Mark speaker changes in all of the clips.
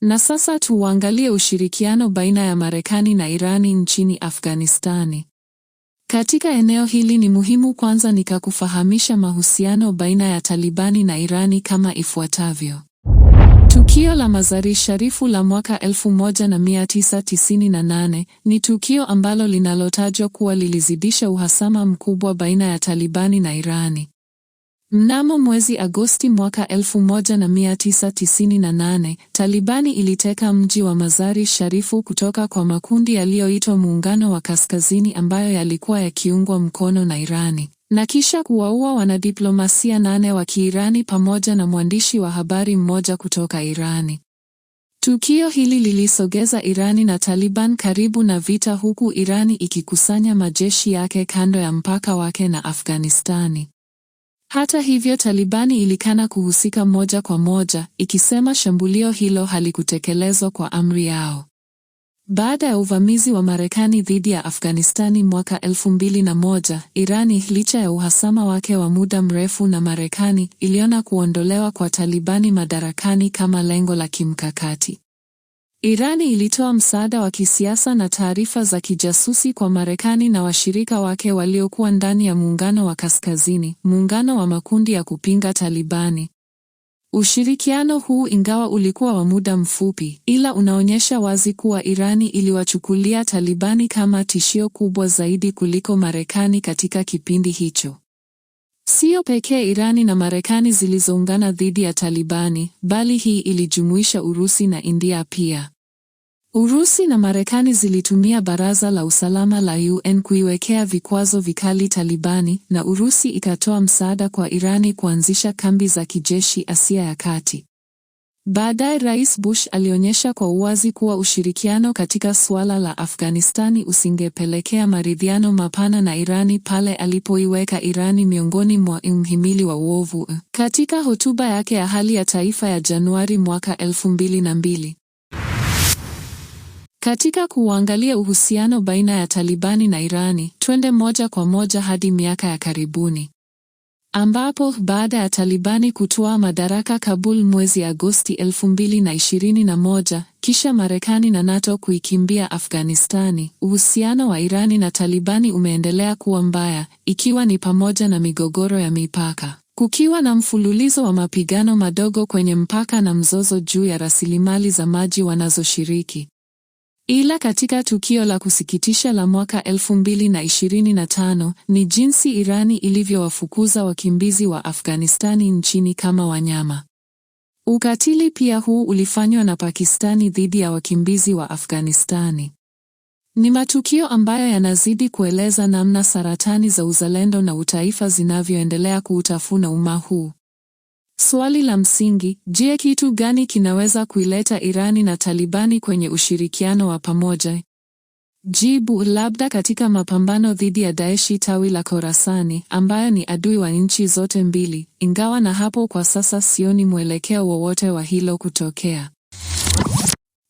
Speaker 1: Na sasa tuangalie ushirikiano baina ya Marekani na Irani nchini Afghanistani. Katika eneo hili ni muhimu kwanza nikakufahamisha mahusiano baina ya Talibani na Irani kama ifuatavyo. Tukio la Mazari Sharifu la mwaka 1998 ni tukio ambalo linalotajwa kuwa lilizidisha uhasama mkubwa baina ya Talibani na Irani. Mnamo mwezi Agosti mwaka 1998, Talibani iliteka mji wa Mazari Sharifu kutoka kwa makundi yaliyoitwa Muungano wa Kaskazini ambayo yalikuwa yakiungwa mkono na Irani, na kisha kuwaua wanadiplomasia 8 wa Kiirani pamoja na mwandishi wa habari mmoja kutoka Irani. Tukio hili lilisogeza Irani na Taliban karibu na vita huku Irani ikikusanya majeshi yake kando ya mpaka wake na Afghanistani. Hata hivyo, Talibani ilikana kuhusika moja kwa moja, ikisema shambulio hilo halikutekelezwa kwa amri yao. Baada ya uvamizi wa Marekani dhidi ya Afghanistani mwaka 2001, Irani, licha ya uhasama wake wa muda mrefu na Marekani, iliona kuondolewa kwa Talibani madarakani kama lengo la kimkakati. Irani ilitoa msaada wa kisiasa na taarifa za kijasusi kwa Marekani na washirika wake waliokuwa ndani ya Muungano wa Kaskazini, muungano wa makundi ya kupinga Talibani. Ushirikiano huu, ingawa ulikuwa wa muda mfupi, ila unaonyesha wazi kuwa Irani iliwachukulia Talibani kama tishio kubwa zaidi kuliko Marekani katika kipindi hicho. Sio pekee Irani na Marekani zilizoungana dhidi ya Talibani, bali hii ilijumuisha Urusi na India pia. Urusi na Marekani zilitumia Baraza la Usalama la UN kuiwekea vikwazo vikali Talibani, na Urusi ikatoa msaada kwa Irani kuanzisha kambi za kijeshi Asia ya Kati. Baadaye Rais Bush alionyesha kwa uwazi kuwa ushirikiano katika suala la Afghanistani usingepelekea maridhiano mapana na Irani pale alipoiweka Irani miongoni mwa mhimili wa uovu. Katika hotuba yake ya hali ya taifa ya Januari mwaka 2002. Katika kuangalia uhusiano baina ya Talibani na Irani, twende moja kwa moja hadi miaka ya karibuni, ambapo baada ya Talibani kutoa madaraka Kabul mwezi Agosti 2021, kisha Marekani na NATO kuikimbia Afghanistani, uhusiano wa Irani na Talibani umeendelea kuwa mbaya, ikiwa ni pamoja na migogoro ya mipaka, kukiwa na mfululizo wa mapigano madogo kwenye mpaka na mzozo juu ya rasilimali za maji wanazoshiriki. Ila katika tukio la kusikitisha la mwaka 2025 ni jinsi Irani ilivyowafukuza wakimbizi wa Afghanistani nchini kama wanyama. Ukatili pia huu ulifanywa na Pakistani dhidi ya wakimbizi wa Afghanistani. Ni matukio ambayo yanazidi kueleza namna saratani za uzalendo na utaifa zinavyoendelea kuutafuna umma huu. Swali la msingi, je, kitu gani kinaweza kuileta Irani na Talibani kwenye ushirikiano wa pamoja? Jibu, labda katika mapambano dhidi ya Daeshi tawi la Khorasani, ambayo ni adui wa nchi zote mbili, ingawa na hapo kwa sasa sioni mwelekeo wowote wa hilo kutokea.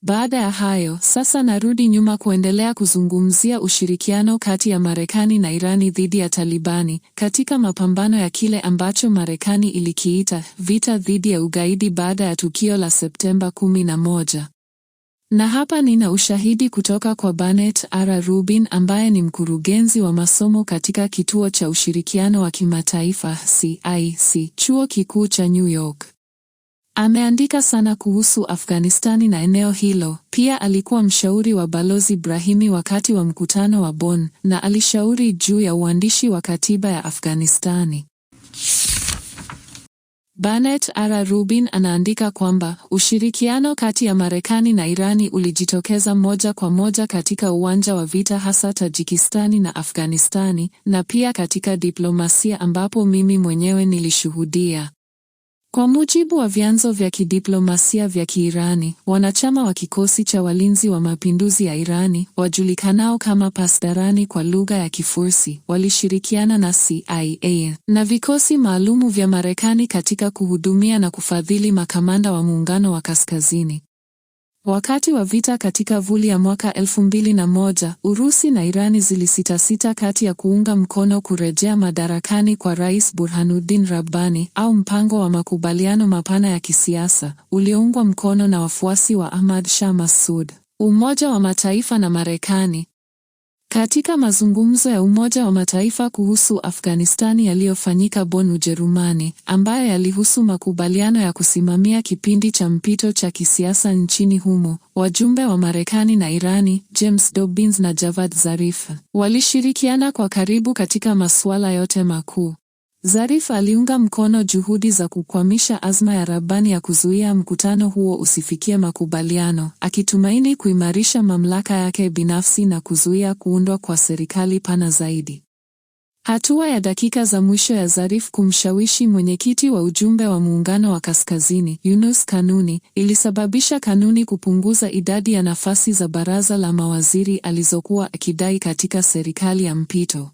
Speaker 1: Baada ya hayo, sasa narudi nyuma kuendelea kuzungumzia ushirikiano kati ya Marekani na Irani dhidi ya Talibani katika mapambano ya kile ambacho Marekani ilikiita vita dhidi ya ugaidi baada ya tukio la Septemba 11. Na hapa nina ushahidi kutoka kwa Barnett R. Rubin ambaye ni mkurugenzi wa masomo katika Kituo cha Ushirikiano wa Kimataifa CIC, Chuo Kikuu cha New York. Ameandika sana kuhusu Afghanistani na eneo hilo. Pia alikuwa mshauri wa Balozi Brahimi wakati wa mkutano wa Bonn na alishauri juu ya uandishi wa katiba ya Afghanistani. Barnett R. Rubin anaandika kwamba ushirikiano kati ya Marekani na Irani ulijitokeza moja kwa moja katika uwanja wa vita, hasa Tajikistani na Afghanistani, na pia katika diplomasia ambapo mimi mwenyewe nilishuhudia. Kwa mujibu wa vyanzo vya kidiplomasia vya Kiirani, wanachama wa kikosi cha walinzi wa mapinduzi ya Irani, wajulikanao kama Pasdarani kwa lugha ya Kifursi, walishirikiana na CIA na vikosi maalumu vya Marekani katika kuhudumia na kufadhili makamanda wa Muungano wa Kaskazini. Wakati wa vita katika vuli ya mwaka 2001, Urusi na Irani zilisitasita kati ya kuunga mkono kurejea madarakani kwa Rais Burhanuddin Rabbani au mpango wa makubaliano mapana ya kisiasa ulioungwa mkono na wafuasi wa Ahmad Shah Massoud. Umoja wa Mataifa na Marekani. Katika mazungumzo ya Umoja wa Mataifa kuhusu Afghanistani yaliyofanyika Bonn, Ujerumani, ambayo yalihusu makubaliano ya kusimamia kipindi cha mpito cha kisiasa nchini humo, wajumbe wa Marekani na Irani, James Dobbins na Javad Zarif, walishirikiana kwa karibu katika masuala yote makuu. Zarif aliunga mkono juhudi za kukwamisha azma ya Rabbani ya kuzuia mkutano huo usifikie makubaliano, akitumaini kuimarisha mamlaka yake binafsi na kuzuia kuundwa kwa serikali pana zaidi. Hatua ya dakika za mwisho ya Zarif kumshawishi mwenyekiti wa ujumbe wa Muungano wa Kaskazini, Yunus Kanuni, ilisababisha Kanuni kupunguza idadi ya nafasi za baraza la mawaziri alizokuwa akidai katika serikali ya mpito.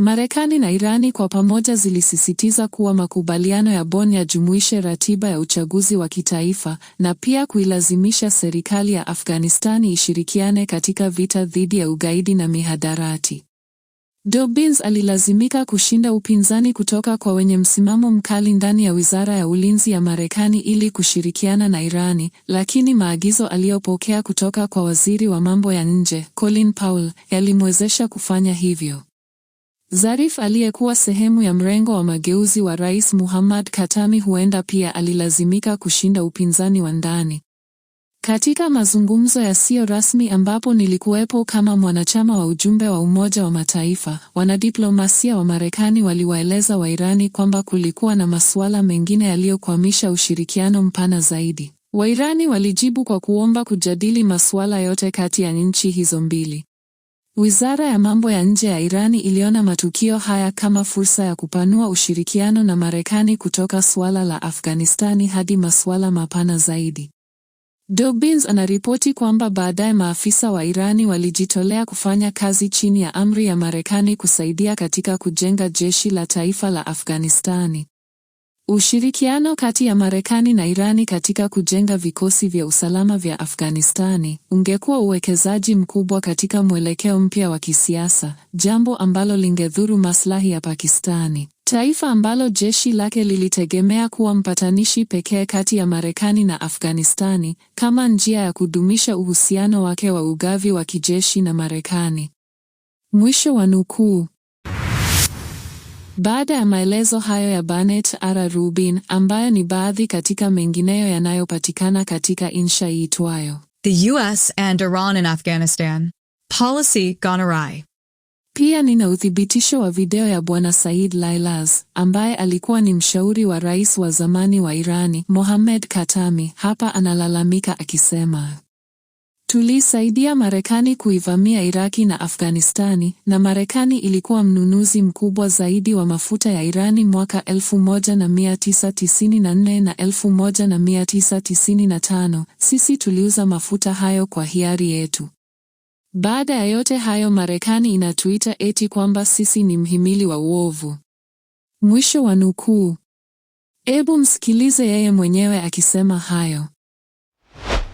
Speaker 1: Marekani na Irani kwa pamoja zilisisitiza kuwa makubaliano ya Bonn yajumuishe ratiba ya uchaguzi wa kitaifa na pia kuilazimisha serikali ya Afghanistani ishirikiane katika vita dhidi ya ugaidi na mihadarati. Dobbins alilazimika kushinda upinzani kutoka kwa wenye msimamo mkali ndani ya Wizara ya Ulinzi ya Marekani ili kushirikiana na Irani, lakini maagizo aliyopokea kutoka kwa Waziri wa Mambo ya Nje, Colin Powell, yalimwezesha kufanya hivyo. Zarif aliyekuwa sehemu ya mrengo wa mageuzi wa Rais Muhammad Khatami huenda pia alilazimika kushinda upinzani wa ndani. Katika mazungumzo yasiyo rasmi ambapo nilikuwepo kama mwanachama wa ujumbe wa Umoja wa Mataifa, wanadiplomasia wa Marekani waliwaeleza Wairani kwamba kulikuwa na masuala mengine yaliyokwamisha ushirikiano mpana zaidi. Wairani walijibu kwa kuomba kujadili masuala yote kati ya nchi hizo mbili. Wizara ya Mambo ya Nje ya Irani iliona matukio haya kama fursa ya kupanua ushirikiano na Marekani kutoka suala la Afghanistani hadi masuala mapana zaidi. Dobbins anaripoti kwamba baadaye maafisa wa Irani walijitolea kufanya kazi chini ya amri ya Marekani kusaidia katika kujenga jeshi la taifa la Afghanistani. Ushirikiano kati ya Marekani na Irani katika kujenga vikosi vya usalama vya Afghanistani ungekuwa uwekezaji mkubwa katika mwelekeo mpya wa kisiasa, jambo ambalo lingedhuru maslahi ya Pakistani, taifa ambalo jeshi lake lilitegemea kuwa mpatanishi pekee kati ya Marekani na Afghanistani, kama njia ya kudumisha uhusiano wake wa ugavi wa kijeshi na Marekani. Mwisho wa nukuu. Baada ya maelezo hayo ya Barnett R. Rubin, ambayo ni baadhi katika mengineyo yanayopatikana katika insha iitwayo
Speaker 2: The US and Iran in Afghanistan. Policy Gone Awry.
Speaker 1: Pia nina uthibitisho wa video ya Bwana Said Lailaz, ambaye alikuwa ni mshauri wa rais wa zamani wa Irani, Mohamed Khatami. Hapa analalamika akisema, tulisaidia Marekani kuivamia Iraki na Afghanistani, na Marekani ilikuwa mnunuzi mkubwa zaidi wa mafuta ya Irani mwaka 1994 na 1995. Sisi tuliuza mafuta hayo kwa hiari yetu. Baada ya yote hayo, Marekani inatuita eti kwamba sisi ni mhimili wa uovu. Mwisho wa nukuu. Ebu msikilize yeye mwenyewe akisema hayo.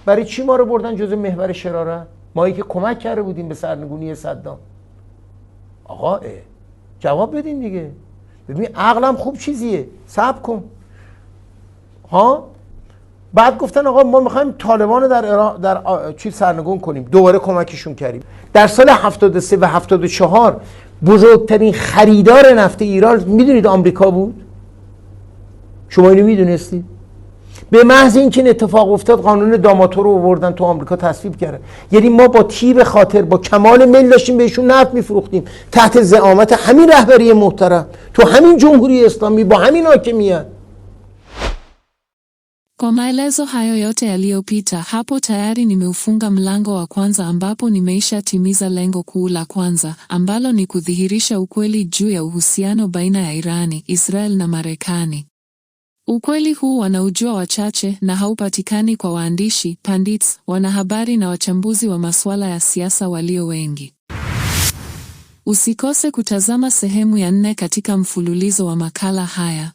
Speaker 3: برای چی ما رو بردن جزو محور شرارت؟ مایی که کمک کرده بودیم به سرنگونی صدام. آقا جواب بدین دیگه. ببین عقلم خوب چیزیه، صبر کن ها. بعد گفتن آقا ما میخوایم طالبان رو در عراق در چیز سرنگون کنیم، دوباره کمکشون کردیم. در سال 73 و 74 بزرگترین خریدار نفت ایران میدونید آمریکا بود. شما اینو میدونستید؟ به محض اینکه این اتفاق افتاد قانون داماتو رو آوردن تو آمریکا تصویب کردن. یعنی ما با طیب خاطر، با کمال میل داشتیم بهشون نفت میفروختیم تحت زعامت همین رهبری محترم تو همین جمهوری اسلامی با همین حاکمیت.
Speaker 1: Kwa maelezo hayo yote yaliyopita, hapo tayari nimeufunga mlango wa kwanza ambapo nimeisha timiza lengo kuu la kwanza, ambalo ni kudhihirisha ukweli juu ya uhusiano baina ya Irani, Israel na Marekani. Ukweli huu wanaujua wachache na haupatikani kwa waandishi, pundits, wanahabari na wachambuzi wa masuala ya siasa walio wengi. Usikose kutazama sehemu ya 4 katika mfululizo wa makala haya.